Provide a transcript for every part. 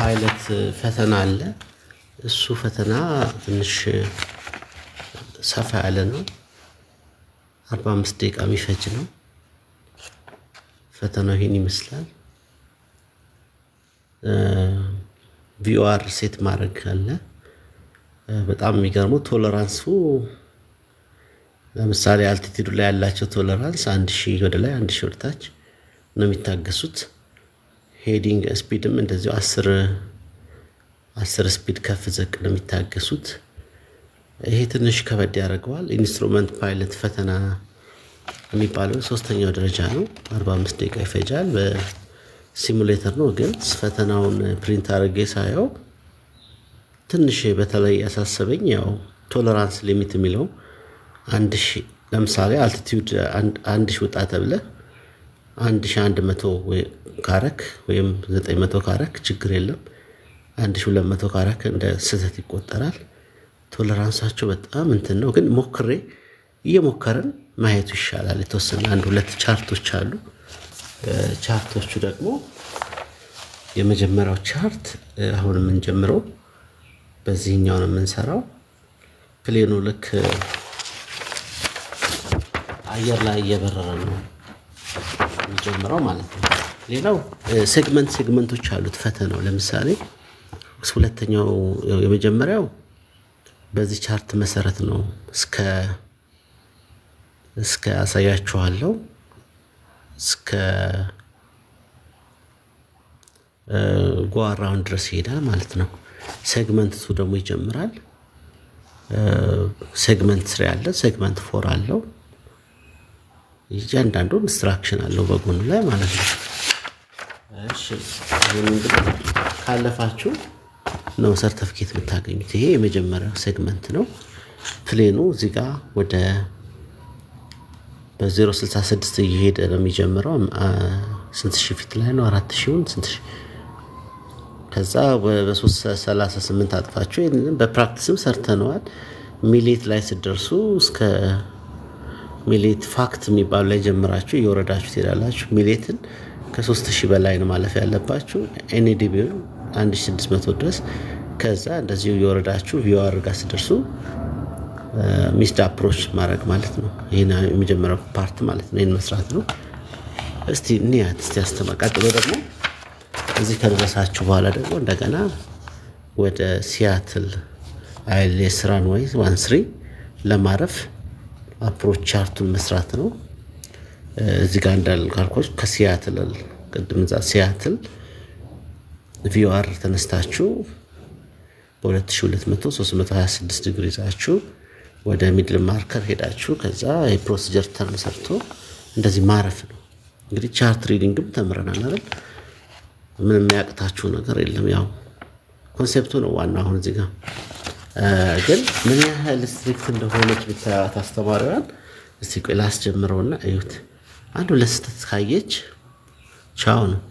ፓይለት ፈተና አለ። እሱ ፈተና ትንሽ ሰፋ ያለ ነው። 45 ደቂቃ የሚፈጅ ነው። ፈተናው ይሄን ይመስላል። VOR set ማድረግ አለ። በጣም የሚገርመው tolerance ኡ፣ ለምሳሌ altitude ኡ ላይ ያላቸው tolerance 1000 ወደ ላይ፣ 1000 ወደ ታች ነው የሚታገሱት። Heading speed ም እንደዚሁ 10 10 speed ከፍ ዝቅ ነው የሚታገሱት። ይሄ ትንሽ ከበድ ያደርገዋል። Instrument pilot ፈተና የሚባለው ሶስተኛው ደረጃ ነው። 45 ደቂቃ ይፈጃል። በ simulator ነው። ግን ፈተናውን print አድርጌ ሳየው ትንሽ በተለይ ያሳሰበኝ ያው tolerance limit የሚለው፣ 1000 ለምሳሌ altitude 1000 ውጣ ተብለህ 1100 ካረክ ወይም 900 ካረክ ችግር የለም። 1200 ካረክ እንደ ስህተት ይቆጠራል። Tolerance ኣቸው በጣም እንትን ነው። ግን ሞክሬ እየሞከርን ማየቱ ይሻላል። የተወሰነ አንድ ሁለት chart ኦች አሉ። Chart ኦቹ ደግሞ የመጀመሪያው chart አሁን የምንጀምረው በዚህኛው ነው የምንሰራው። Plane ኑ ልክ አየር ላይ እየበረረ ነው የሚጀምረው ማለት ነው። ሌላው segment ኦች አሉት ፈተናው። ለምሳሌ ሁለተኛው፣ የመጀመሪያው በዚህ chart መሰረት ነው እስከ አሳያችኋለሁ፣ እስከ go around ድረስ ይሄዳል ማለት ነው። Segment two ደግሞ ይጀምራል። Segment three አለ፣ segment four አለው። እያንዳንዱ instruction አለው በጎኑ ላይ ማለት ነው። እሺ፣ ይህን እንግዲህ ካለፋችሁ ነው ሰርተፍኬት የምታገኙት። ይሄ የመጀመሪያው segment ነው። Plane ኑ እዚህ ጋር ወደ በ066 እየሄደ ነው የሚጀምረው። ስንት ሺህ feet ላይ ነው? 4000ውን ስንት ሺህ፣ ከዛ በ338 አጥፋችሁ፣ ይህንን በ practice ም ሰርተነዋል። Mile ላይ ስትደርሱ እስከ mile fact የሚባሉ ላይ ጀምራችሁ እየወረዳችሁ ትሄዳላችሁ። Mile ን ከ3000 በላይ ነው ማለፍ ያለባችሁ። NADB ውን 1600 ድረስ፣ ከዛ እንደዚሁ እየወረዳችሁ VOR ጋር ስትደርሱ missed approach ማድረግ ማለት ነው። ይህን የመጀመሪያው part ማለት ነው። ይህን መስራት ነው። እስቲ እንያት፣ እስቲ አስተማ። ቀጥሎ ደግሞ እዚህ ከደረሳችሁ በኋላ ደግሞ እንደገና ወደ ሲያትል ILS runway 13 ለማረፍ approach chart ኡን መስራት ነው። እዚህ ጋር እንዳልኳችሁ ከሲያትል፣ ቅድም እዛ ሲያትል VOR ተነስታችሁ በ2200 326 ዲግሪ ይዛችሁ ወደ middle marker ሄዳችሁ ከዛ የ procedure turn ሰርቶ እንደዚህ ማረፍ ነው። እንግዲህ chart reading ም ተምረናል አይደል? ምንም የሚያቅታችሁ ነገር የለም። ያው concept ኡ ነው ዋና። አሁን እዚህ ጋር ግን ምን ያህል strict እንደሆነች ብታያት አስተማሪዋን። እስቲ ቆይ ላስጀምረውና እዩት። አንድ ሁለት ስህተት ካየች ቻው ነው።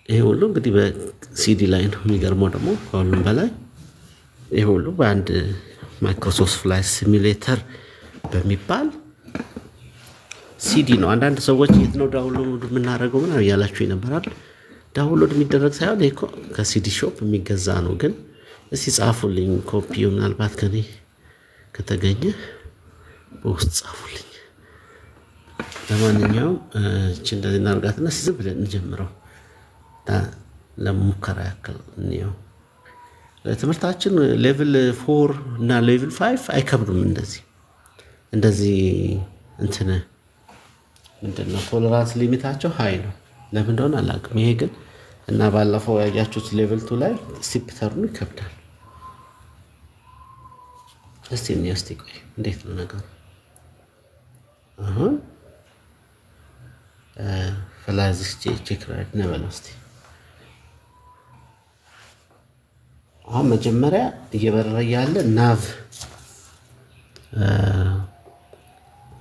ይሄ ሁሉ እንግዲህ በሲዲ ላይ ነው። የሚገርመው ደግሞ ከሁሉም በላይ ይሄ ሁሉ በአንድ Microsoft Flight Simulator በሚባል ሲዲ ነው። አንዳንድ ሰዎች የት ነው download የምናደርገው ምናምን እያላችሁ ይነበራል። Download የሚደረግ ሳይሆን ይሄ እኮ ከ CD shop የሚገዛ ነው። ግን እስቲ ጻፉልኝ፣ ኮፒው ምናልባት ከኔ ከተገኘ በውስጥ ጻፉልኝ። ለማንኛውም እቺ እንደዚህ እናርጋትና ዝም ብለን እንጀምረው። ለሙከራ ያክል እንየው። ትምህርታችን level 4 እና level 5 አይከብዱም። እንደዚህ እንደዚህ እንትን ምንድን ነው tolerance limit ኣቸው high ነው። ለምን እንደሆነ አላውቅም። ይሄ ግን እና ባለፈው ያያችሁት level 2 ላይ steep turn ኡ ይከብዳል። እስቲ እንየው። እስቲ ቆይ፣ እንዴት ነው ነገሩ? አሁን fly this check ride እንበለው እስቲ። አሁን መጀመሪያ እየበረረ ያለ nav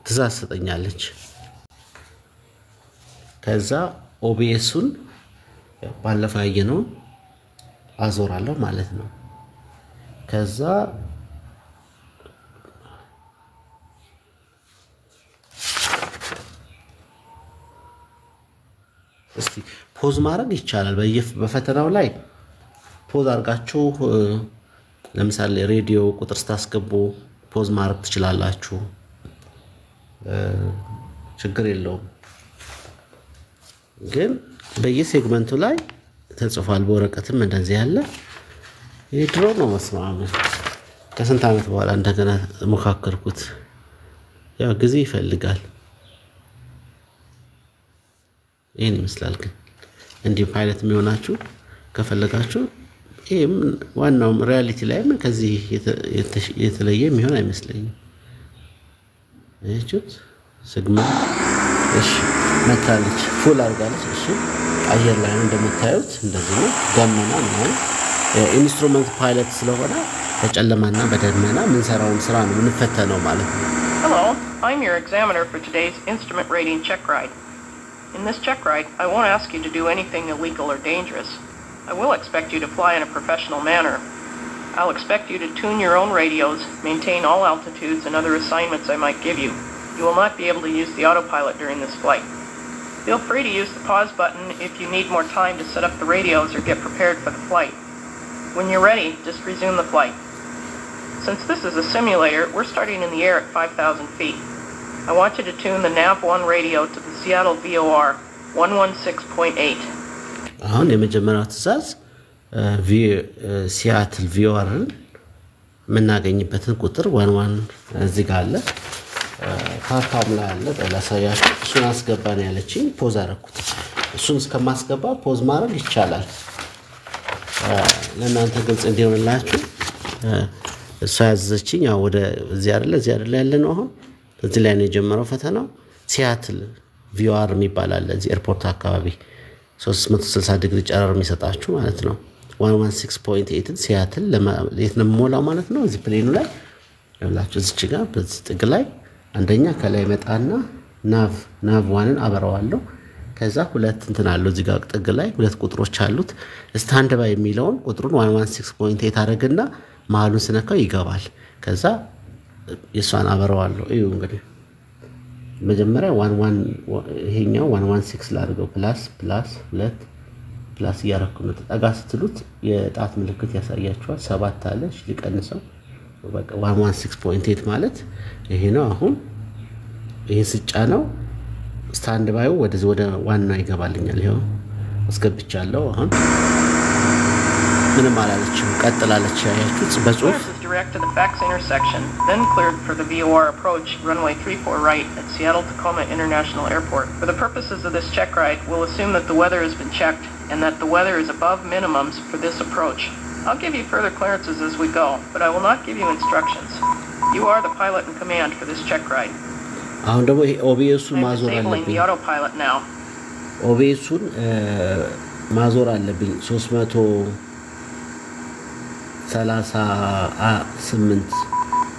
ትእዛዝ ሰጠኛለች። ከዛ OBS ኡን ባለፈው ያየነውን አዞራለሁ ማለት ነው። ከዛ እስቲ Pause ማድረግ ይቻላል። በፈተናው ላይ pause አድርጋችሁ ለምሳሌ ሬዲዮ ቁጥር ስታስገቡ pause ማድረግ ትችላላችሁ። ችግር የለውም። ግን በየ segment ኡ ላይ ተጽፏል። በወረቀትም እንደዚህ ያለ ይህ ድሮ ነው። መስማም ከስንት ዓመት በኋላ እንደገና ሞካከርኩት። ያው ጊዜ ይፈልጋል። ይህን ይመስላል። ግን እንዲሁም ፓይለት የሚሆናችሁ ከፈለጋችሁ ይህም ዋናውም reality ላይም ከዚህ የተለየ የሚሆን አይመስለኝም። አያችሁት? Segment እሺ፣ መታለች፣ full አድርጋለች። እሺ፣ አየር ላይ ነው እንደምታዩት፣ እንደዚህ ነው። ደመና ምናምን instrument pilot ስለሆነ በጨለማና በደመና የምንሰራውን ስራ ነው የምንፈተነው ማለት ነው። Hello, I'm your examiner for today's instrument rating check ride. In this check ride, I won't ask you to do anything illegal or dangerous. I will expect you to fly in a professional manner. I'll expect you to tune your own radios, maintain all altitudes, and other assignments I might give you. You will not be able to use the autopilot during this flight. Feel free to use the pause button if you need more time to set up the radios or get prepared for the flight. When you're ready, just resume the flight. Since this is a simulator, we're starting in the air at 5,000 feet. I want you to tune the NAV-1 radio to the Seattle VOR 116.8. አሁን የመጀመሪያው ትዕዛዝ ሲያትል VOR ን የምናገኝበትን ቁጥር 11 እዚህ ጋር አለ፣ ካርታውም ላይ አለ። ላሳያችሁ። እሱን አስገባ ነው ያለችኝ። Pause አደረኩት። እሱን እስከማስገባ pause ማድረግ ይቻላል። ለእናንተ ግልጽ እንዲሆንላችሁ እሷ ያዘዘችኝ ያው ወደ እዚህ አይደለ እዚህ አይደለ ያለ ነው። አሁን እዚህ ላይ ነው የጀመረው ፈተናው። ሲያትል VOR የሚባል አለ እዚህ airport አካባቢ 360 ዲግሪ ጨረር የሚሰጣችሁ ማለት ነው። 116.8ን ሲያትል የት ነው የምሞላው ማለት ነው። እዚህ plane ኑ ላይ ያላችሁ እዚች ጋር በዚህ ጥግ ላይ አንደኛ ከላይ መጣና nav 1 ን አበረዋለሁ። ከዛ ሁለት እንትን አለው እዚህ ጋር ጥግ ላይ ሁለት ቁጥሮች አሉት። Stand by የሚለውን ቁጥሩን 116.8 አደረግና መሀሉን ስነካው ይገባል። ከዛ የእሷን አበረዋለሁ። እዩ እንግዲህ መጀመሪያ 11 ይሄኛው 116 ላድርገው። Plus plus ሁለት plus እያረኩ ነው። ጠጋ ስትሉት የጣት ምልክት ያሳያችኋል። ሰባት አለ። እሺ ሊቀንሰው በቃ 116.8 ማለት ይሄ ነው። አሁን ይሄን ስጫነው stand by ዩ ወደዚህ ወደ ዋናው ይገባልኛል። ይኸው አስገብቻለሁ። አሁን ምንም አላለችም፣ ቀጥላለች። ያያችሁት በጽሁፍ Clearance is direct to the FACTS intersection, then cleared for the VOR approach, runway 34 right at Seattle Tacoma International Airport. For the purposes of this check ride, we'll assume that the weather has been checked and that the weather is above minimums for this approach. I'll give you further clearances as we go, but I will not give you instructions. You are the pilot in command for this check ride. አሁን ደግሞ ይሄ OBS ኡን I'm ማዞር disabling አለብኝ። the autopilot now. OBS ኡን ማዞር አለብኝ። 338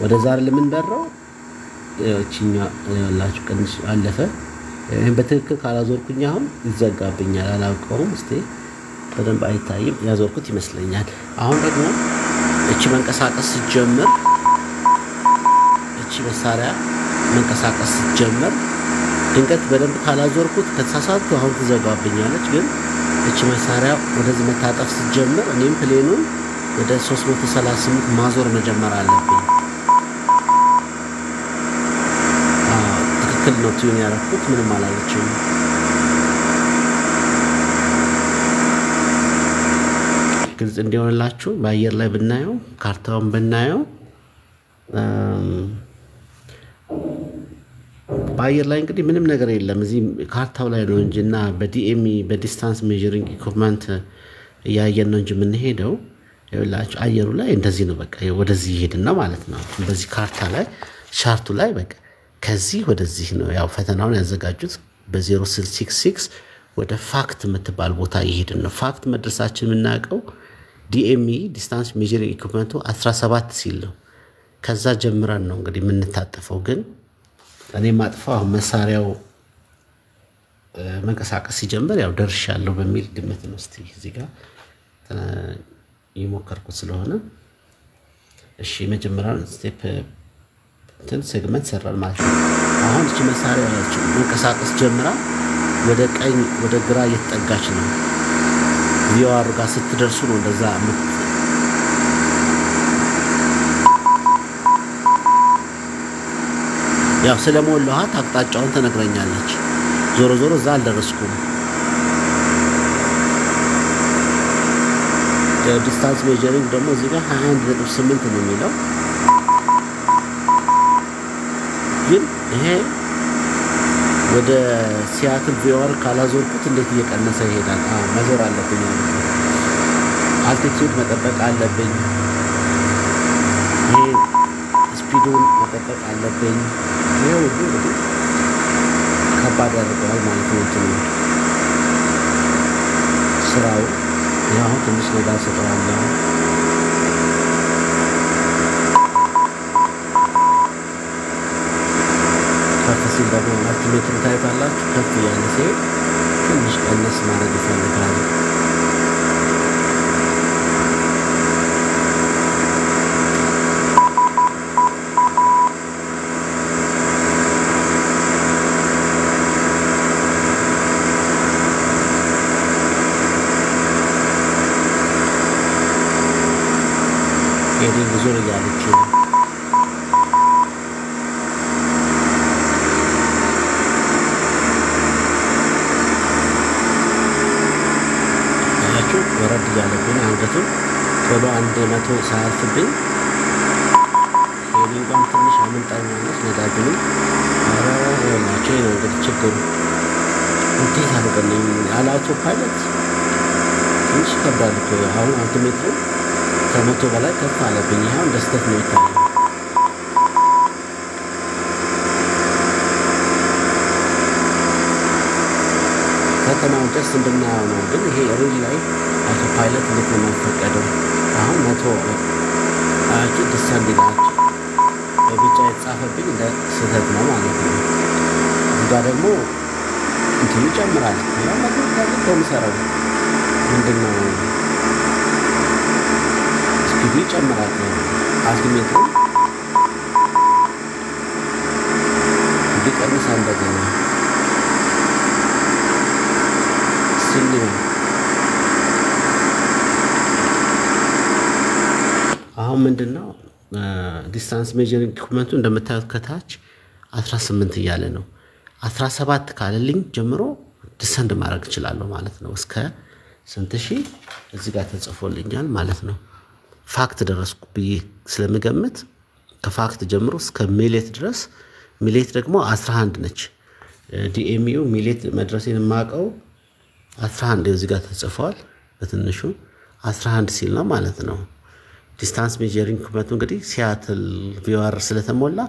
ወደዛ አይደል የምንበረው? እቺኛ ያላችሁ ቅንሽ አለፈ። ይሄን በትክክል ካላዞርኩኝ አሁን ይዘጋብኛል። አላውቀውም። እስቲ በደንብ አይታይም። ያዞርኩት ይመስለኛል። አሁን ደግሞ እቺ መንቀሳቀስ ስትጀምር እቺ መሳሪያ መንቀሳቀስ ስትጀምር ድንገት በደንብ ካላዞርኩት ከተሳሳትኩ አሁን ትዘጋብኛለች። ግን እቺ መሳሪያ ወደዚህ መታጠፍ ስትጀምር እኔም plane ኑን ወደ 338 ማዞር መጀመር አለብኝ። አዎ፣ ትክክል ነው tune ያደረኩት። ምንም አላለችም። ግልጽ እንዲሆንላችሁ በአየር ላይ ብናየው ካርታውን ብናየው በአየር ላይ እንግዲህ ምንም ነገር የለም። እዚህ ካርታው ላይ ነው እንጂ እና በ DME በ distance measuring equipment እያየን ነው እንጂ የምንሄደው ይኸውላችሁ አየሩ ላይ እንደዚህ ነው። በቃ ወደዚህ እየሄድን ነው ማለት ነው። በዚህ ካርታ ላይ chart ኡ ላይ በቃ ከዚህ ወደዚህ ነው። ያው ፈተናውን ያዘጋጁት በ0666 ወደ ፋክት የምትባል ቦታ እየሄድን ነው። ፋክት መድረሳችን የምናውቀው DME distance measuring equipment ኡ 17 ሲል ነው። ከዛ ጀምረን ነው እንግዲህ የምንታጠፈው። ግን እኔ ማጥፋው አሁን መሳሪያው መንቀሳቀስ ሲጀምር ያው ደርሻለሁ በሚል ግምት ነው። እስቲ እዚህ ጋር የሞከርኩት ስለሆነ እሺ፣ የመጀመሪያውን step እንትን segment ሰራን ማለት ነው። አሁን እቺ መሳሪያ መንቀሳቀስ ጀምራ ወደ ቀኝ ወደ ግራ እየተጠጋች ነው። VOR ጋር ስትደርሱ ነው እንደዛ። ያው ስለሞላኋት አቅጣጫውን ትነግረኛለች። ዞሮ ዞሮ እዛ አልደረስኩም። Distance measuring ደግሞ እዚህ ጋር 21.8 ነው የሚለው፣ ግን ይሄ ወደ ሲያትል VOR ካላዞርኩት እንዴት እየቀነሰ ይሄዳል? መዞር አለብኝ። Altitude መጠበቅ አለብኝ። ይሄ speed ኡን መጠበቅ አለብኝ። ይሄ ሁሉ እንግዲህ ከባድ ያደርገዋል ማለት ነው እንትኑ ስራው። ይህ አሁን ትንሽ ነዳጅ ሰጠዋለሁ። ከፍ ሲል ደግሞ altimeter ኡ ታዩታላችሁ። ከፍ እያለ ሲሄድ ትንሽ ቀነስ ማድረግ ይፈልጋል። Heading ዙር እያለች ነው። አያችሁ፣ ወረድ እያለብኝ አንገቱን ቶሎ 100 ሳያልፍብኝ heading ጓም ትንሽ አመልጣኛለች። ነዳጁንም ኧረ ይኸውላችሁ፣ ይሄ ነው እንግዲህ ችግሩ። እንዴት አድርገን ያለ auto pilot ትንሽ ይከብዳል እኮ። አሁን altimeter ኡ ከ100 በላይ ከፍ አለብኝ። ይኸው እንደ ስህተት ነው የሚታየው። ፈተናውን ደስ እንድናየው ነው። ግን ይሄ real ላይ auto pilot እንዴት ነው የማይፈቀደው? አሁን 100 አያችሁ፣ descend ይላችሁ በቢጫ የተጻፈብኝ እንደ ስህተት ነው ማለት ነው። እዚህ ጋር ደግሞ እንትኑ ይጨምራል። ያው 100 ነው የሚሰራው፣ ምንድን ነው speed ኡ ይጨምራል። Altimeter ኡ እንዲቀንስ እንደገና ሲል አሁን ምንድን ነው distance measuring equipment ኡ እንደምታዩት ከታች 18 እያለ ነው። 17 ካለልኝ ጀምሮ descend ማድረግ እችላለሁ ማለት ነው። እስከ ስንት ሺህ እዚህ ጋር ተጽፎልኛል ማለት ነው። ፋክት ደረስኩ ብዬ ስለምገምት ከፋክት ጀምሮ እስከ ሚሌት ድረስ፣ ሚሌት ደግሞ 11 ነች። DME ው ሚሌት መድረሴን የማውቀው 11 እዚህ ጋር ተጽፏል። በትንሹ 11 ሲል ነው ማለት ነው። Distance measuring equipment ኡ እንግዲህ ሲያትል VOR ስለተሞላ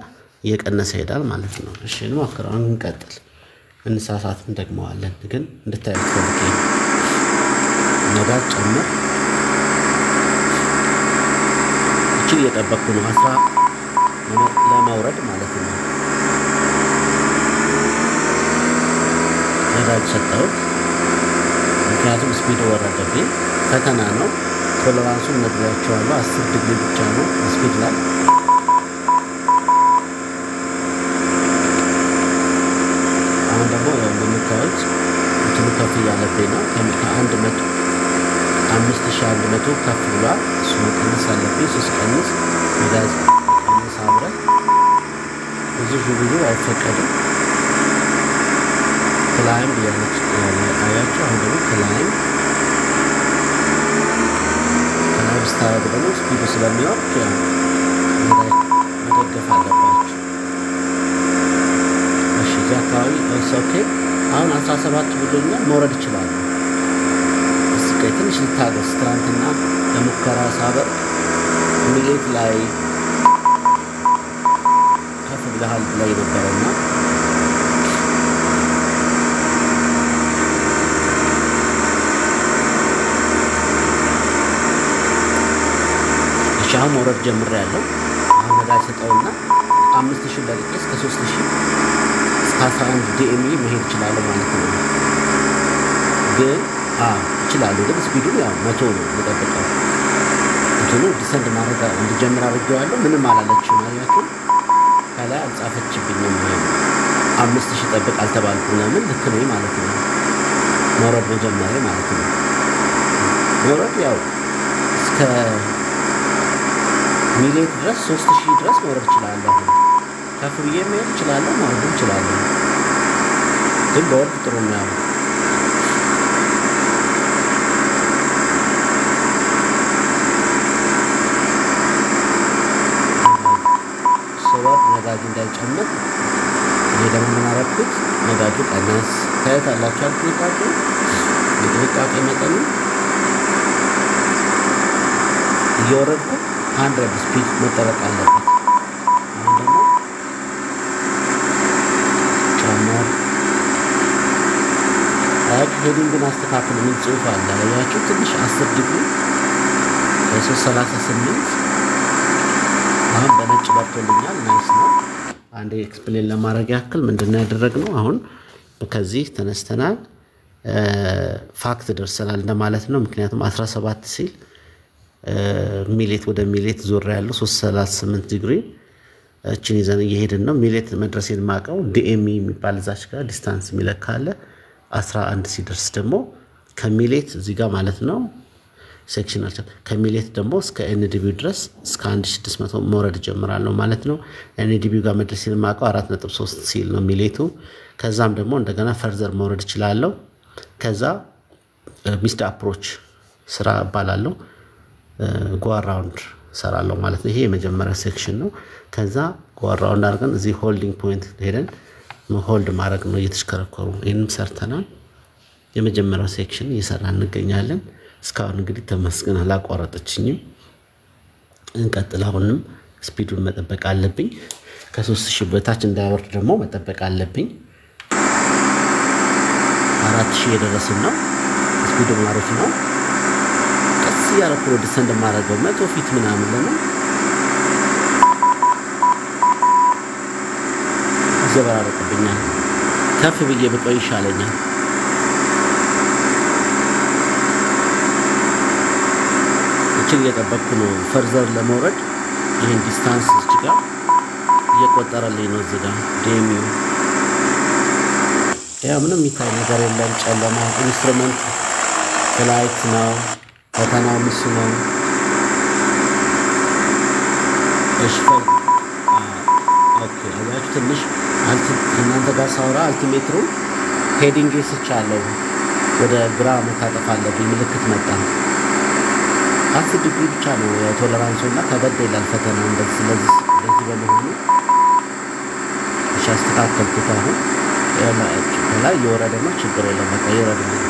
እየቀነሰ ይሄዳል ማለት ነው። እሺ እንሞክረው፣ እንቀጥል። እንሳሳት እንደግመዋለን፣ ግን እንድታዩት ፈልጌ ነው። ነዳጅ ጨምር። እችን እየጠበቅኩ ነው፣ 10 ለመውረድ ማለት ነው። ነዳጅ ሰጠሁት፣ ምክንያቱም speed ወረደብኝ። ፈተና ነው። Tolerance ኡን ነግሬያቸዋለሁ። 10 ዲግሪ ብቻ ነው speed ላይ። አሁን ደግሞ ያው እንደምታዩት እንትኑ ከፍ እያለብኝ ነው። ከ100 5100 ከፍ ብሏል። እሱ መቀነስ አለብኝ። እሱ ስቀንስ ነዳጅ ቀንስ አብረን፣ ብዙ ብዙ አይፈቀድም። Climb እያለች አያችሁ። አሁን ደግሞ climb climb ስታደርጉ ደግሞ speed ኡ ስለሚወርድ ያው ነዳጅ መደገፍ አለባችሁ። እሺ እዚህ አካባቢ okay። አሁን 17 ብሎኛል፣ መውረድ እችላለሁ። እስኪ ቆይ ትንሽ ልታገስ። ትናንትና ለሙከራ ሳበር ሚሌት ላይ ከፍ ብለሃል ብላይ ነበረና እሺ አሁን መውረድ ጀምሬያለሁ። አሁን ነዳጅ ሰጠውና 5000 ለቅቄ እስከ 3000 እስከ 11 DME መሄድ እችላለሁ ማለት ነው። ግን አዎ እችላለሁ፣ ግን speed ኡን ያው 100 ነው የምጠብቀው። እንትኑ descend ማድረግ እንዲጀምር አድርጌዋለሁ። ምንም አላለችም። አያችሁ ከላይ አልጻፈችብኝም። 5000 ጠብቅ አልተባልኩም። ለምን ልክ ነኝ ማለት ነው። መውረድ መጀመሪያ ማለት ነው። መውረድ ያው እስከ ሚሌት ድረስ 3000 ድረስ መውረድ እችላለሁ። ከፍ ብዬ መሄድ እችላለሁ፣ መውረድ እችላለሁ። ግን በወርድ ጥሩ ነው። ስወርድ ነዳጁ እንዳይጨምር እኔ ደግሞ ምን አደረኩት? ነዳጁ ቀነስ። ታዩታላችሁ ጥንቃቄ የጥንቃቄ መጠኑ እየወረድኩ 100 speed መጠበቅ አለበት። አሁን ደግሞ ጨመር። አያችሁ heading ን አስተካክል የሚል ጽሑፍ አለ። አያችሁ ትንሽ 10 ዲግሪ ከ338 አሁን በነጭ በርቶልኛል። Nice ነው። አንዴ explain ለማድረግ ያክል ምንድነው ያደረግነው? አሁን ከዚህ ተነስተናል fact ደርሰናል እንደማለት ነው። ምክንያቱም 17 ሲል ሚሌት ወደ ሚሌት ዞር ያለው 338 ዲግሪ እችን ይዘን እየሄድን ነው። ሚሌት መድረሴን ማቀው DME የሚባል እዛች ጋር distance የሚለካ አለ። 11 ሲደርስ ደግሞ ከሚሌት እዚህ ጋር ማለት ነው section አልቻ ከሚሌት ደግሞ እስከ NDB ድረስ እስከ 1600 መውረድ ጀምራለሁ ማለት ነው። NDB ጋር መድረሴን ማቀው 4.3 ሲል ነው ሚሌቱ። ከዛም ደግሞ እንደገና further መውረድ እችላለሁ። ከዛ missed approach ስራ እባላለሁ። Go around ሰራለሁ ማለት ነው። ይሄ የመጀመሪያ section ነው። ከዛ go around አድርገን እዚህ holding point ሄደን hold ማድረግ ነው እየተሽከረከሩ። ይሄንም ሰርተናል። የመጀመሪያው section እየሰራን እንገኛለን። እስካሁን እንግዲህ ተመስገን አላቋረጠችኝም። እንቀጥል። አሁንም speed ኡን መጠበቅ አለብኝ። ከ3000 በታች እንዳይወርድ ደግሞ መጠበቅ አለብኝ። 4000 የደረስን ነው። Speed ኡ አሪፍ ነው። ቀስ እያደረኩ ነው descend የማደርገው 100 feet ምናምን ለምን ይዘበራረቅብኛል። ከፍ ብዬ ብቆይ ይሻለኛል። እችን እየጠበቅኩ ነው further ለመውረድ። ይህን distance እዚህ ጋር እየቆጠረልኝ ነው። እዚህ ጋር DME ው ያው ምንም የሚታይ ነገር የለም። ጨለማ instrument flight ነው። ፈተናው እሱ ነው። እሺ okay አያችሁ ትንሽ እናንተ ጋር ሳወራ altimeter ኡ heading ስቻለሁ ወደ ግራ መታጠፍ አለብኝ ምልክት መጣ። 10 ዲግሪ ብቻ ነው tolerance ኡ እና ከበድ ይላል ፈተናው እንደዚህ። ስለዚህ እንደዚህ በመሆኑ እሺ አስተካከልኩት። አሁን ላይ እየወረደ ነው። ችግር የለም በቃ እየወረደ ነው።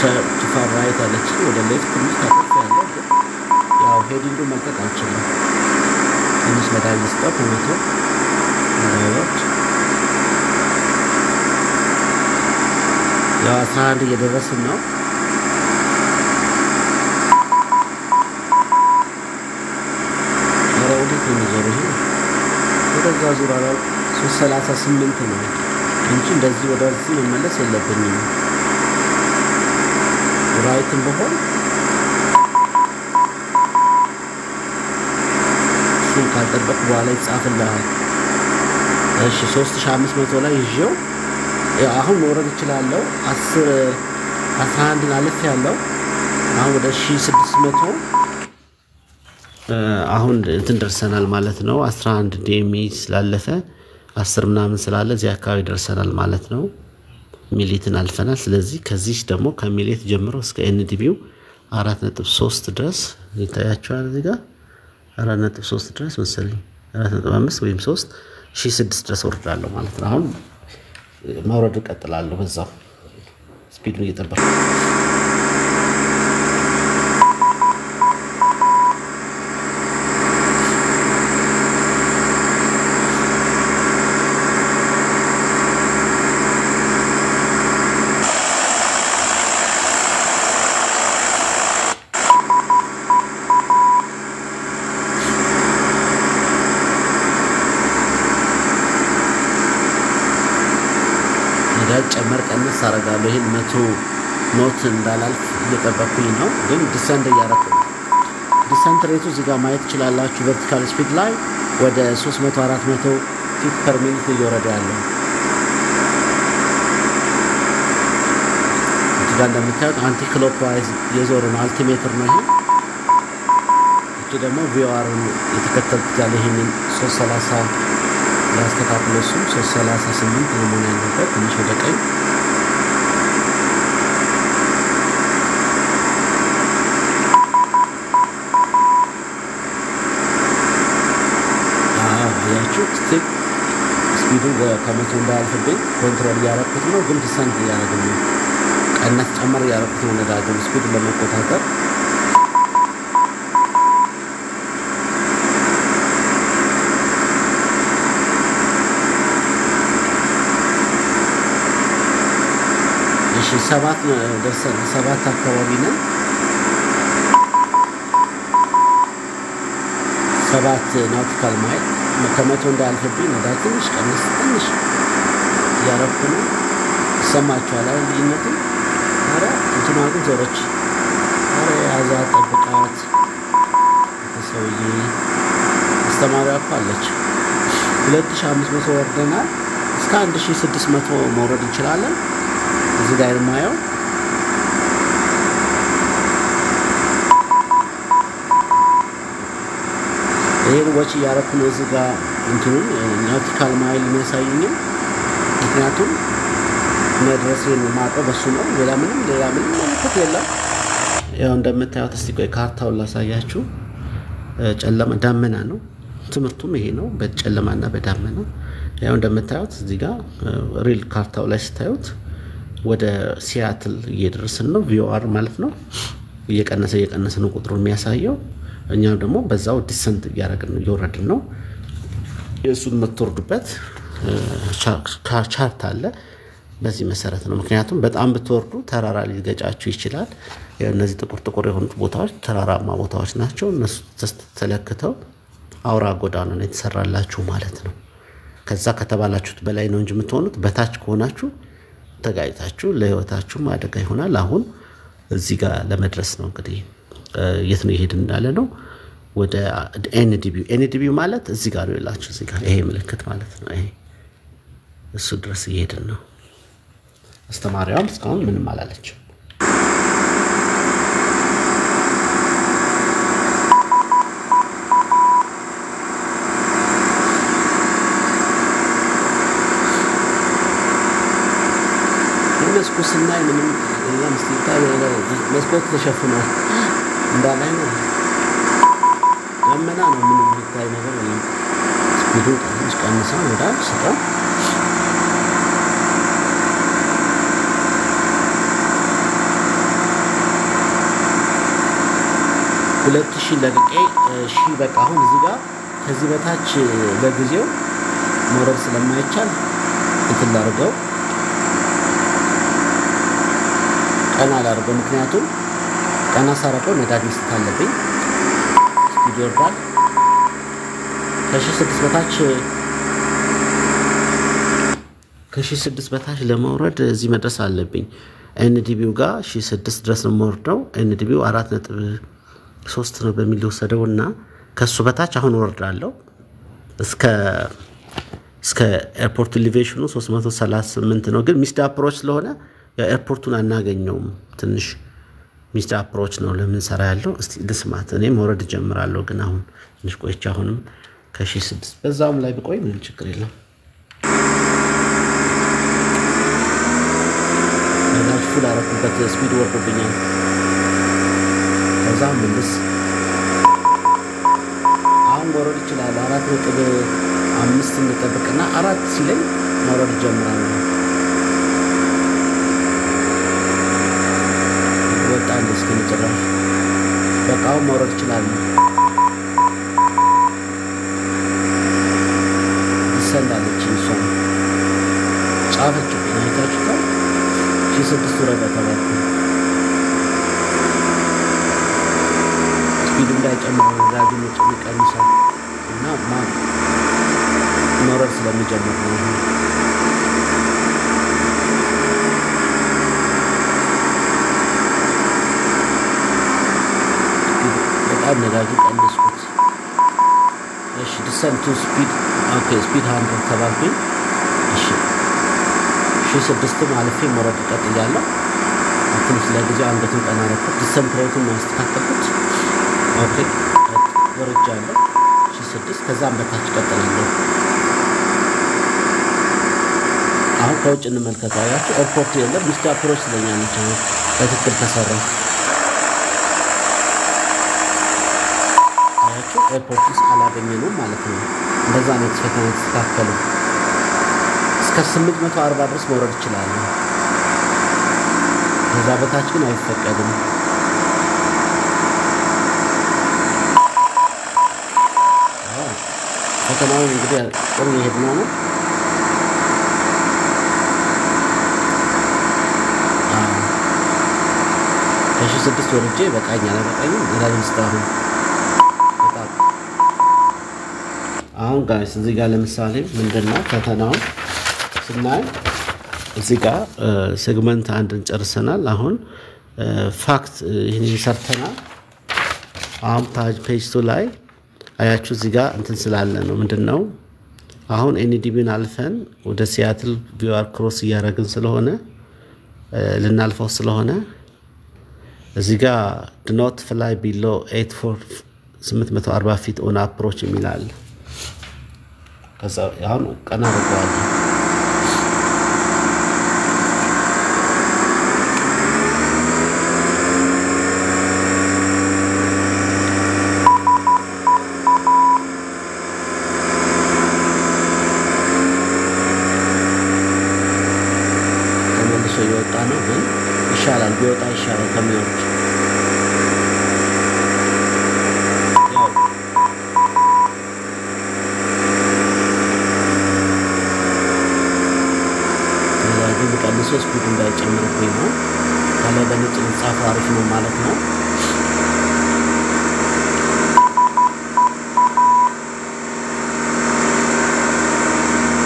Too far right አለች። ወደ left ትንሽ ታጠፍ ያለው ግን ያው heading ኡ መልቀቅ አልችልም። ትንሽ ነዳጅ ልስጠው ከመቶ እንዳይወርድ። ያው 11 እየደረስን ነው። ኧረ ወዴት ነው የሚዞረው ይሄ? ወደዛ ዙር አላል 338 ነው እንጂ እንደዚህ ወደዚህ መመለስ የለብኝም። Right ም በሆን እሱን ካልጠበቅ በኋላ ይጻፍልሃል። እሺ 3500 ላይ ይዤው አሁን መውረድ እችላለሁ። 10 11 አልፍ ያለው አሁን ወደ 1600 አሁን እንትን ደርሰናል ማለት ነው። 11 DME ስላለፈ 10 ምናምን ስላለ እዚህ አካባቢ ደርሰናል ማለት ነው። ሚሌትን አልፈናል። ስለዚህ ከዚህ ደግሞ ከሚሌት ጀምሮ እስከ NDB ው 4.3 ድረስ ይታያቸዋል። እዚህ ጋር 4.3 ድረስ መሰለኝ 4.5 ወይም 3 1006 ድረስ ወርዳለሁ ማለት ነው። አሁን መውረድ እቀጥላለሁ በዛው speed ኡን እየጠበቅኩ። ነዳጅ ጨመር ቀነስ አደርጋለሁ። ይሄን 100 knot እንዳላልፍ እየጠበቅኩኝ ነው። ግን descend እያደረኩ ነው። Descent rate ኡ እዚህ ጋር ማየት ትችላላችሁ። Vertical speed ላይ ወደ 300 400 feet per minute እየወረደ ያለው እዚህ ጋር እንደምታዩት anti clockwise የዞረ ነው። Altimeter ነው ይሄ። እቺ ደግሞ VOR ን የተከተልኩት ያለ ይሄንን 330 ያስተካክሎ እሱ 338 ነው መሆን ያለበት። ትንሽ ወደ ቀኝ አያችሁ። Still speed ኡ ከመቶ እንዳያልፍብኝ control እያረኩት ነው፣ ግን descent እያደረግን ነው። ቀነስ ጨመር እያረኩት ነው ነዳጁን speed ለመቆጣጠር። እሺ 7 ደርሰን 7 አካባቢ ነን። 7 nautical mile ከመቶ እንዳያልፍብኝ ነዳጅ ትንሽ ቀነስ ትንሽ እያረኩ ነው። ይሰማችኋል አይደል ልዩነቱ? ኧረ እንትኗ ግን ዞረች። ኧረ ያዛት ጠብቃት ሰውዬ። አስተማሪዋ እኮ አለች። 2500 ወርደናል። እስከ 1600 መውረድ እንችላለን። እዚህ ጋር የማየው ይሄን watch እያረኩ ነው። እዚህ ጋር እንትኑን nautical mile የሚያሳዩኝም ምክንያቱም መድረሴን የማውቀው በሱ ነው። ሌላ ምንም ምልክት የለም። ያው እንደምታዩት እስቲ ቆይ ካርታውን ላሳያችሁ። ጨለማ ዳመና ነው። ትምህርቱም ይሄ ነው፣ በጨለማና በዳመና። ያው እንደምታዩት እዚህ ጋር real ካርታው ላይ ስታዩት ወደ ሲያትል እየደረስን ነው። VOR ማለት ነው። እየቀነሰ እየቀነሰ ነው ቁጥሩ የሚያሳየው። እኛም ደግሞ በዛው descent እያደረግን ነው፣ እየወረድን ነው። የእሱን የምትወርዱበት chart አለ። በዚህ መሰረት ነው። ምክንያቱም በጣም ብትወርዱ ተራራ ሊገጫችሁ ይችላል። እነዚህ ጥቁር ጥቁር የሆኑት ቦታዎች ተራራማ ቦታዎች ናቸው። እነሱ ተለክተው አውራ ጎዳና ነው የተሰራላችሁ ማለት ነው። ከዛ ከተባላችሁት በላይ ነው እንጂ የምትሆኑት በታች ከሆናችሁ ተጋጭታችሁ ለህይወታችሁም አደጋ ይሆናል። አሁን እዚህ ጋር ለመድረስ ነው እንግዲህ የት ነው ይሄድ እንዳለ ነው ወደ NDB። NDB ማለት እዚህ ጋር ነው ያላችሁ፣ እዚህ ጋር ይሄ ምልክት ማለት ነው። ይሄ እሱ ድረስ እየሄድን ነው። አስተማሪዋም እስካሁን ምንም አላለችም። መስኮት ስናይ ምንም የለም። መስኮት ተሸፍኗል እንዳላይ ነው፣ ደመና ነው። ምንም የሚታይ ነገር የለም። Speed ኡን ቀንስ ቀንሰው ወደ ስጠው። 2000 ለቅቄ ሺህ በቃ አሁን እዚህ ጋር ከዚህ በታች ለጊዜው መውረድ ስለማይቻል እንትን ላድርገው፣ ቀና ላድርገው። ምክንያቱም ቀና ሳረገው ነዳጅ መስጠት አለብኝ። Speed ይወርዳል። ከ1006 በታች ከ1006 በታች ለመውረድ እዚህ መድረስ አለብኝ። NDB ው ጋር 1006 ድረስ ነው የምወርደው። NDB ው 4.3 ነው በሚል ወሰደው እና ከሱ በታች አሁን ወርዳለሁ። እስከ airport elevation ኑ 338 ነው። ግን missed approach ስለሆነ airport ኡን አናገኘውም። ትንሽ missed approach ነው ለምንሰራ ያለው። እስቲ ልስማት። እኔ መውረድ እጀምራለሁ፣ ግን አሁን ትንሽ ቆይቼ አሁንም ከ1006 በዛውም ላይ ብቆይ ምንም ችግር የለም። ነዳጅ full አደረኩበት፣ speed ወርዶብኛል። ከዛ ምልስ አሁን መውረድ ይችላል። 4.5 እንጠብቅና 4 ሲለኝ መውረድ እጀምራለሁ። ወጣ እንደ እስከመጨረሻ በቃ አሁን መውረድ ይችላል። ይሰንዳለች እሷ ጫፈችብኝ። አይታችሁታል። 1006 ወረደ ተባልኩ። ስፒድ እንዳይጨምር ነዳጁን ይቀንሳል እና መውረድ ስለሚጀምር ነው። በጣም በጣም ነዳጁ ቀነስኩት። እሺ descend to speed okay speed 100 ተባልኩኝ። እሺ 6,000 አልፌ መውረድ ቀጥያለሁ። ትንሽ ለጊዜው አንገቱን ቀና አደረኩት። Descent rate ኡን አስተካከልኩት። Okay ወርጃለሁ። 6,000 ከዛም በታች ቀጥላለሁ። አሁን ከውጭ እንመልከተው። አያችሁ airport የለም። Missed approach ስለኛለች። አሁን በትክክል ተሰራ። አያችሁ airport ውስጥ አላገኘነውም ማለት ነው። እንደዛ ነው ፈተና የተስተካከለው። እስከ 840 ድረስ መውረድ እችላለሁ። ከዛ በታች ግን አይፈቀድም። ፈተናውን እንግዲህ ጥሩ የሄድነው ነው። ከ6,000 ወርጄ በቃኝ አላበቃኝም። ነዳጅ ልስጥ በጣም አሁን guys እዚህ ጋር ለምሳሌ ምንድነው ፈተናውን ስናይ እዚህ ጋር segment አንድን ጨርሰናል። አሁን fact ይህን ሰርተናል። አሁን page 2 ላይ አያችሁ እዚህ ጋር እንትን ስላለ ነው ምንድነው አሁን NDB ን አልፈን ወደ ሲያትል VOR cross እያደረግን ስለሆነ ልናልፈው ስለሆነ እዚህ ጋር do not fly below 840 feet on approach የሚል አለ። ከዛ አሁን ቀና አድርገዋለሁ። ተመልሶ እየወጣ ነው፣ ግን ይሻላል ቢወጣ ይሻላል ከሚወርድ። ያው ነዳጁን ቀንሶ speed እንዳይጨምርብኝ ነው። ከላይ በነጭ የተጻፈው አሪፍ ነው ማለት ነው።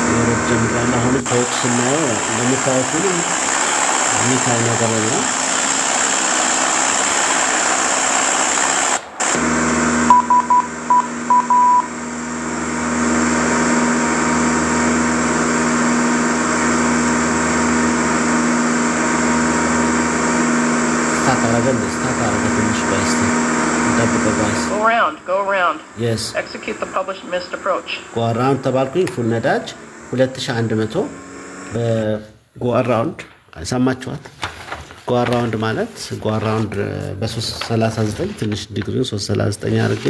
መውረድ ጀምሯል። አሁንም ከውጭ ስናየው እንደምታዩት ምንም የሚታይ ነገር የለም። Stuck አረገ stuck አረገ። ትንሽ ቆይ እስቲ እንጠብቀው guys። Go around, go around. Yes. Execute the published missed approach. Go around ተባልኩኝ። Full ነዳጅ 2100 በ go around ሰማችኋት? Go around ማለት go around በ339 ትንሽ ዲግሪውን 339 አድርጌ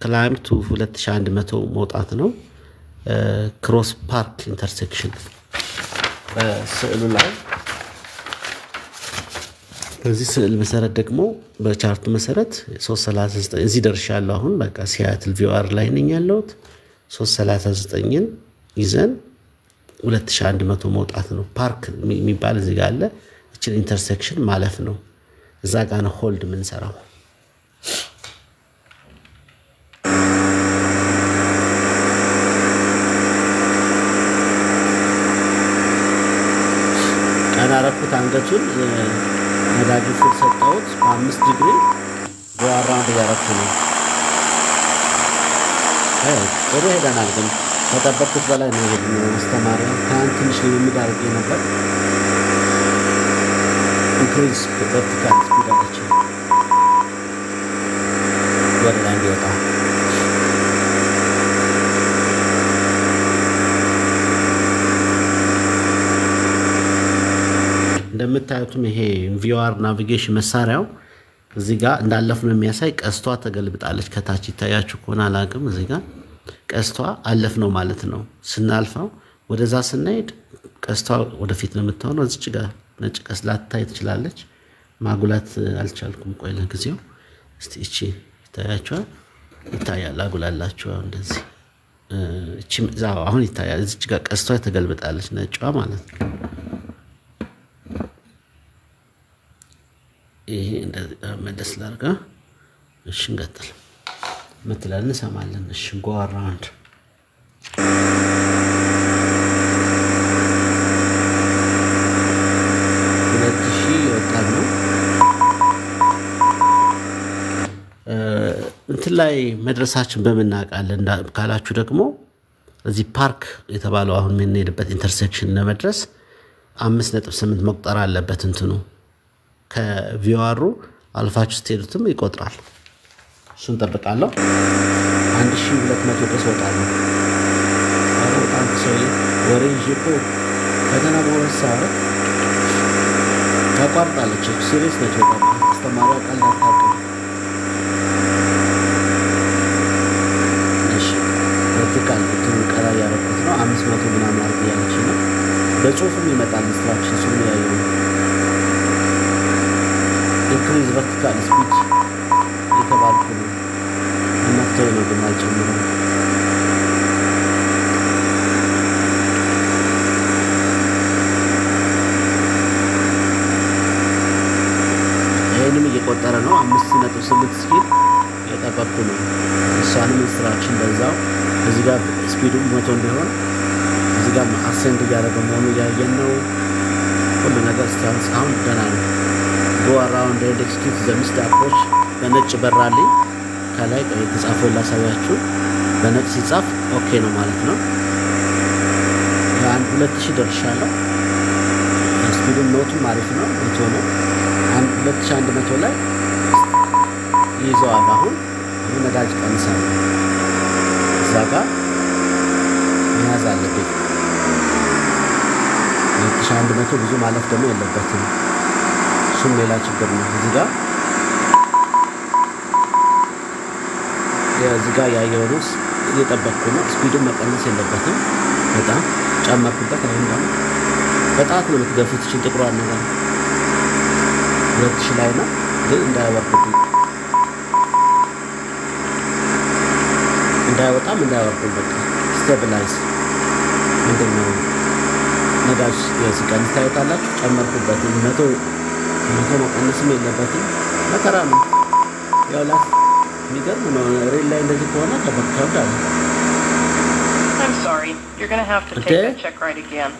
climb to 2100 መውጣት ነው። Cross park intersection በስዕሉ ላይ በዚህ ስዕል መሰረት ደግሞ በ chart ኡ መሰረት 339 እዚህ ደርሻለሁ። አሁን በቃ ሲያትል VOR ላይ ነኝ ያለሁት። 339ን ይዘን 2100 መውጣት ነው። ፓርክ የሚባል እዚህ ጋር አለ። እችን intersection ማለፍ ነው። እዛ ጋር ነው hold የምንሰራው። ቀና አረኩት አንገቱን፣ ነዳጁ full ሰጠሁት። በ5 ዲግሪ go around እያረኩ ነው። ጥሩ ሄደናል፣ ግን ከጠበቅኩት በላይ ነው የሄድነው። አስተማሪው ትናንት ትንሽ ልምምድ አድርጌ ነበር። Increase vertical speed አለችኝ ወደ ላይ እንዲወጣ። እንደምታዩትም ይሄ VOR navigation መሳሪያው እዚህ ጋር እንዳለፍ ነው የሚያሳይ። ቀስቷ ተገልብጣለች። ከታች ይታያችሁ ከሆነ አላውቅም። እዚህ ጋር ቀስቷ አለፍ ነው ማለት ነው። ስናልፈው ወደዛ ስንሄድ ቀስቷ ወደፊት ነው የምትሆነው። እዚች ጋር ነጭ ቀስት ላትታይ ትችላለች። ማጉላት አልቻልኩም። ቆይ ለጊዜው እስቲ እቺ ይታያችኋል? ይታያል። አጉላላችሁ እንደዚህ እቺ አሁን ይታያል። እዚች ጋር ቀስቷ ተገልብጣለች፣ ነጯ ማለት ነው። ይሄ እንደዚህ መለስ ላድርጋ። እሺ እንቀጥል። ምትለን እንሰማለን። እሺ go around 2000 የወጣን ነው። እንትን ላይ መድረሳችን በምን እናውቃለን ካላችሁ ደግሞ እዚህ ፓርክ የተባለው አሁን የምንሄድበት intersection ለመድረስ 5.8 መቁጠር አለበት። እንትኑ ከ VOR ኡ አልፋችሁ ስትሄዱትም ይቆጥራል። እሱን ጠብቃለሁ። 1200 ድረስ እወጣለሁ። ኧረ በጣም ሰውዬ ወሬ ይዤ እኮ ፈተና በሁለት ሰዓት ታቋርጣለች። Serious ነች በጣም አስተማሪዋ፣ ቀልድ አታውቅም። እሺ vertical እንትኑ ቀላ እያደረኩት ነው። 500 ምናምን አድርግ እያለች ነው። በጽሁፍም ይመጣል instruction፣ እሱን ያየው ነው። Increase vertical speed የተባልኩ ነው። ነክቶኝ ነው ግን አልጨምረም። ይህንም እየቆጠረ ነው። 5.8 እስኪል እየጠበቅኩ ነው። እሷንም instruction በዛው እዚህ ጋር speed ኡ 100 እንዲሆን እዚህ ጋር ascend እያደረገ መሆኑ እያየን ነው። ሁሉ ነገር እስካሁን ደህና ነው። Go around and execute the missed approach በነጭ በራልኝ። ከላይ የተጻፈውን ላሳያችሁ። በነጭ ሲጻፍ okay ነው ማለት ነው። አንድ 2000 ደርሻለሁ። Speed ኡም knot ኡም አሪፍ ነው፣ 100 ነው። 2100 ላይ ይይዘዋል። አሁን አሁን ነዳጅ ቀንሳለሁ። እዛ ጋር መያዝ አለብኝ። 2100 ብዙ ማለፍ ደግሞ የለበትም። እሱም ሌላ ችግር ነው። እዚህ ጋር ያየው ነው፣ እየጠበቅኩ ነው። Speed ኡን መቀነስ የለበትም። በጣም ጨመርኩበት። አሁን ደግሞ በጣት ነው የምትገፉት። እችን ጥቁሯን ነገር 2000 ላይ ነው ግን እንዳይወርድብኝ፣ እንዳይወጣም እንዳይወርድም በቃ stabilize ምንድን ነው ነዳጅ ሲቀንስ ታዩታላችሁ። ጨመርኩበት። 100 መቀነስም የለበትም። መከራ ነው። ያው ላት የሚገርም ነው። Real ላይ እንደዚህ ከሆነ ከበድ አለ። I'm sorry, you're going to have to take Okay. that check ride again.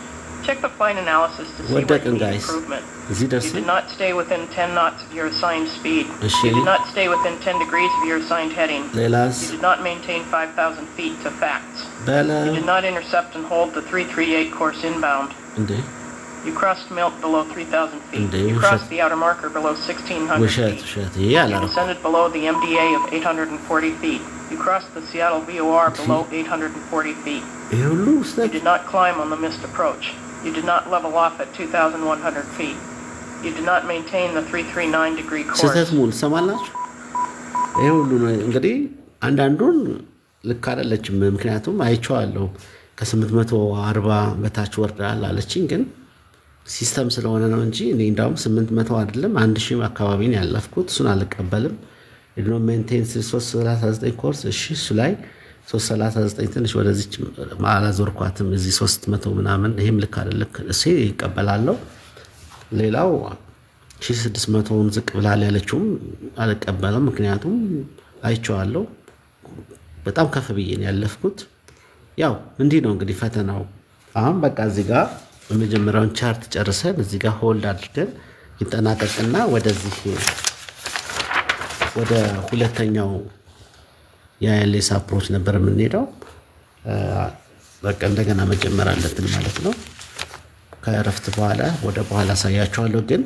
Check the flight analysis to see where you ወደቅን need Guys. Improvement. እዚህ You ደርሰን did not stay within 10 knots of your assigned speed. እሺ። You did not stay within 10 degrees of your assigned heading. ሌላስ? You did not maintain 5,000 feet to facts. በለ You did not intercept and hold the 338 course inbound. እንዴ You crossed Milt below 3,000 feet. እንዴ You ውሸት። crossed the outer marker below 1,600 ውሸት feet. ውሸት፣ ይሄ You አላረኩም። descended below the MDA of 840 feet. You crossed the Seattle VOR below 840 feet. ይሄ ሁሉ You ስህተት did not climb on the missed approach. You did not level off at 2,100 feet. You did not maintain the 339 degree ስህተት course. ሙሉ ትሰማላችሁ። ይሄ ሁሉ ነው እንግዲህ። አንዳንዱን ልክ አይደለችም። ምክንያቱም አይቼዋለሁ ከ840 በታች ወርዳል አለችኝ። ግን system ስለሆነ ነው እንጂ እኔ እንዳውም 800 አይደለም 1000 አካባቢ ነው ያለፍኩት። እሱን አልቀበልም። Did not maintain 339 ኮርስ። እሺ እሱ ላይ 339 ትንሽ ወደዚች አላዞርኳትም። እዚህ 300 ምናምን ይሄም ልክ አይደል። ልክ እሱ ይቀበላለሁ። ሌላው 1600ውን ዝቅ ብላል ያለችውም አልቀበልም። ምክንያቱም አይቼዋለሁ በጣም ከፍ ብዬ ነው ያለፍኩት። ያው እንዲህ ነው እንግዲህ ፈተናው። አሁን በቃ እዚህ ጋር የመጀመሪያውን chart ጨርሰን እዚህ ጋር hold አድርገን ይጠናቀቅና ወደዚህ ወደ ሁለተኛው የ ILS approach ነበር የምንሄደው። በቃ እንደገና መጀመር አለብን ማለት ነው። ከእረፍት በኋላ ወደ በኋላ አሳያችኋለሁ። ግን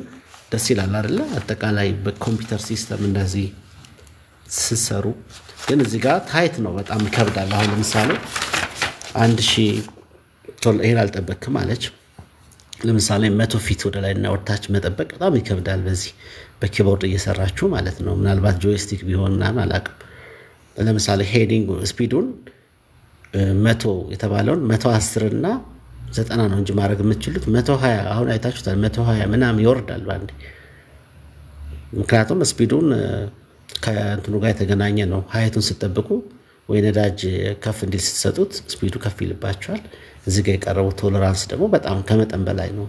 ደስ ይላል አይደለ? አጠቃላይ በ computer system እንደዚህ ስትሰሩ ግን እዚህ ጋር tight ነው፣ በጣም ይከብዳል። አሁን ለምሳሌ 1000 ይሄን አልጠበቅክም አለች። ለምሳሌ 100 feet ወደ ላይ እና ወደ ታች መጠበቅ በጣም ይከብዳል። በዚህ በ keyboard እየሰራችሁ ማለት ነው። ምናልባት joystick ቢሆን ምናምን አላውቅም። ለምሳሌ heading speed ኡን 100 የተባለውን 110 እና 90 ነው እንጂ ማድረግ የምትችሉት 120 አሁን አይታችሁታል። 120 ምናምን ይወርዳል በአንዴ። ምክንያቱም speed ኡን ከእንትኑ ጋር የተገናኘ ነው። Height ኡን ስትጠብቁ ወይ ነዳጅ ከፍ እንዲል ስትሰጡት speed ኡ ከፍ ይልባቸዋል። እዚህ ጋር የቀረበው tolerance ደግሞ በጣም ከመጠን በላይ ነው።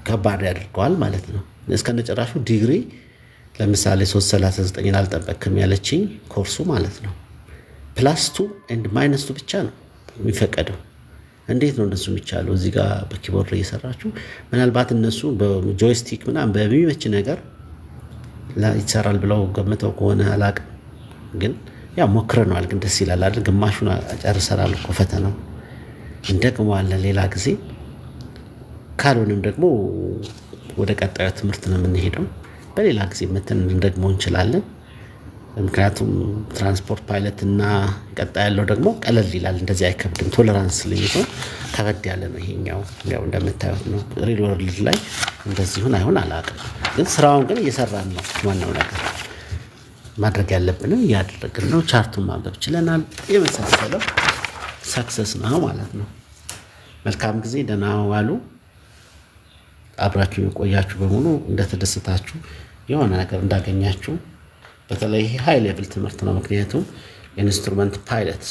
ከባድ ያደርገዋል ማለት ነው። እስከነጭራሹ ዲግሪ ለምሳሌ 339 አልጠበቅክም ያለችኝ ኮርሱ ማለት ነው። Plus two and minus two ብቻ ነው የሚፈቀደው። እንዴት ነው እንደሱ የሚቻለው? እዚህ ጋር በ keyboard እየሰራችሁ ምናልባት እነሱ በ joystick ምናምን በሚመች ነገር ይሰራል ብለው ገምተው ከሆነ አላቅም፣ ግን ያው ሞክረነዋል። ግን ደስ ይላል አይደል? ግማሹን ጨርሰናል እኮ ፈተናው። እንደግመዋለን ሌላ ጊዜ። ካልሆነም ደግሞ ወደ ቀጣዩ ትምህርት ነው የምንሄደው። በሌላ ጊዜ መተን ልንደግመው እንችላለን። ምክንያቱም transport pilot እና ቀጣይ ያለው ደግሞ ቀለል ይላል፣ እንደዚህ አይከብድም። Tolerance limit ኡ ከበድ ያለ ነው ይሄኛው። ያው እንደምታዩት ነው። Real world ላይ እንደዚሁን አይሆን አላውቅም፣ ግን ስራውን ግን እየሰራን ነው። ዋናው ነገር ማድረግ ያለብንን እያደረግን ነው። Chart ኡን ማንበብ ችለናል። የመሳሰለው success ነው ማለት ነው። መልካም ጊዜ፣ ደህና ዋሉ። አብራችሁ የቆያችሁ በሙሉ እንደተደሰታችሁ፣ የሆነ ነገር እንዳገኛችሁ፣ በተለይ ይሄ high level ትምህርት ነው። ምክንያቱም instrument pilot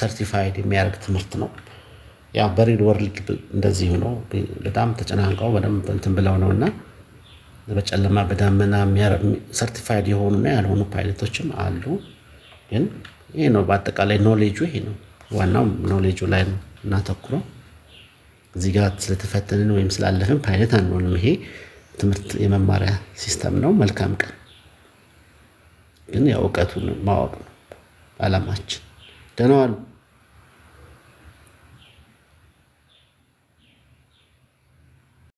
certified የሚያደርግ ትምህርት ነው። ያው በ real world እንደዚሁ ነው። በጣም ተጨናንቀው በደንብ እንትን ብለው ነው እና በጨለማ በዳመና certified የሆኑና ያልሆኑ ፓይለቶችም አሉ። ግን ይሄ ነው በአጠቃላይ ኖሌጁ ይሄ ነው። ዋናው ኖሌጁ ላይ ነው እናተኩረው። እዚህ ጋር ስለተፈተንን ወይም ስላለፍን ፓይለት አንሆንም። ይሄ ትምህርት የመማሪያ system ነው። መልካም ቀን። ግን ያው እውቀቱን ማወቅ ነው አላማችን። ደህና ዋሉ።